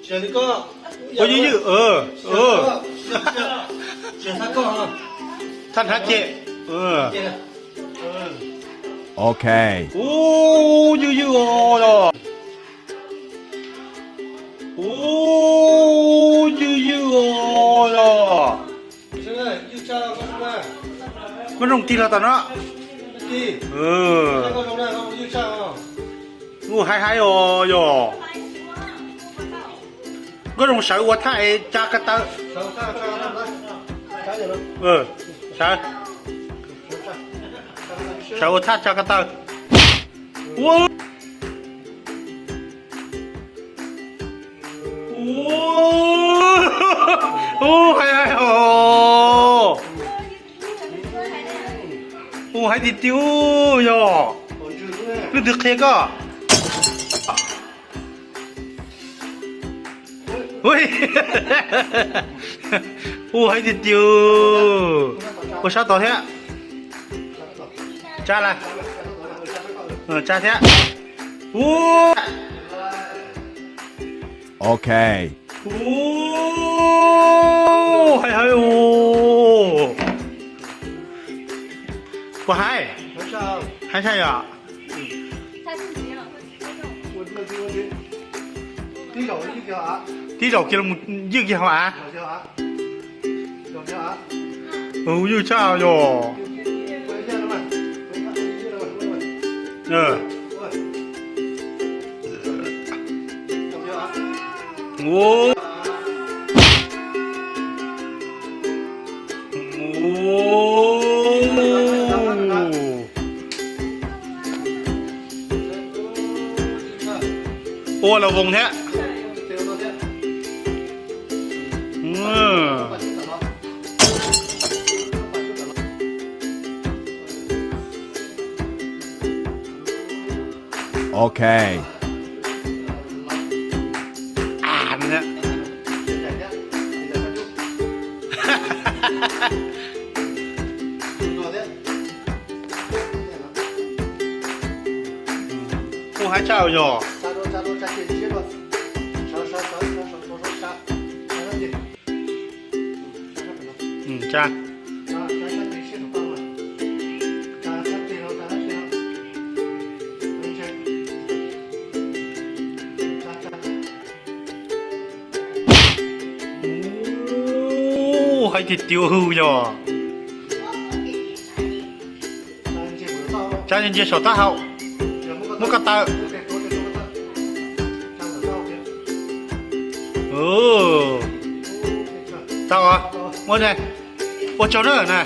Ua ywj ywj, thaj hnav ceg. Ok. Ub, ywj ywj os. Ub, ywj ywj os. Koj zoo tig los tom no. Ub, haib haib os yog. Koj zoo sawv ua thaj es tsa ko taw. Sawv, sawv ua thaj tsa ko taw. Ub, ub, haib haib os. Ub, haib tiag tiag yog. Leej twg qhia koj? Ub, haib tiag tiag. Ua sab tod thiab. Tsa lawm. Tsa thiab. Ub. Ok. Ub, haib haib os. Puas haib? Haib tshaj yom. Tib zaum kiag los ywj kiag hauv av. Ywj tshaj yog. Ua los voos thiab. Ok. Ub, haib tshaj yog. Tsa. Ub, haib tiag tiag hwj yog. Tsa ntsia saum taub hau. Muab ko taw. Tau, muab ne. Ua tsaug na na.